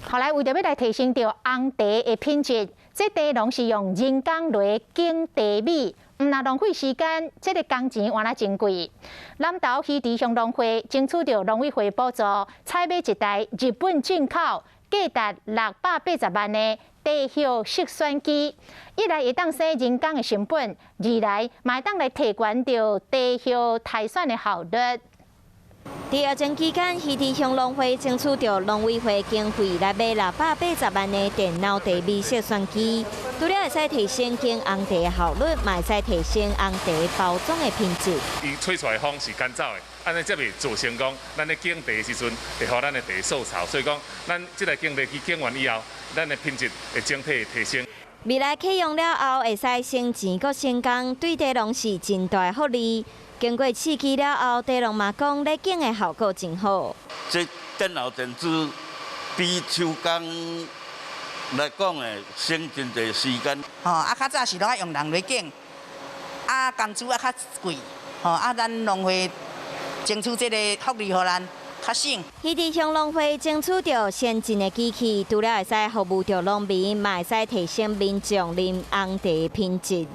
後來為著欲來提升著紅茶的品質，這茶農是用人工來揀茶米，毋但浪費時間，這个工錢原來真貴。南投魚池鄉農會爭取著農委會補助，採買一台日本進口、價值680萬的茶葉篩選機，一來會當省人工的成本，二來嘛會當來提懸著茶葉篩選的效率。佇疫情期間，魚池鄉農會爭取著農委會經費來買680萬的電腦茶米篩選機，除了會使提升揀紅茶的效率，嘛會使提升紅茶包裝的品質。伊吹出來的風是乾燥的，按呢才袂造成講咱咧揀茶的時陣會予咱的茶受潮，所以講咱這台揀茶機揀完以後，咱的品質會整體提升。未來啟用了後，會使省錢閣省工，對茶農是真大福利。經過試機了後，茶農嘛講咧揀的效果真好。這電腦電子比手工來講的省真濟時間。吼，啊，較早是攏愛用人來揀，啊，工資啊較貴，吼，啊，咱農會爭取這个福利予咱較省。魚池鄉農會爭取著先進的機器，除了會使服務著農民，嘛會使提升民眾啉紅茶品質。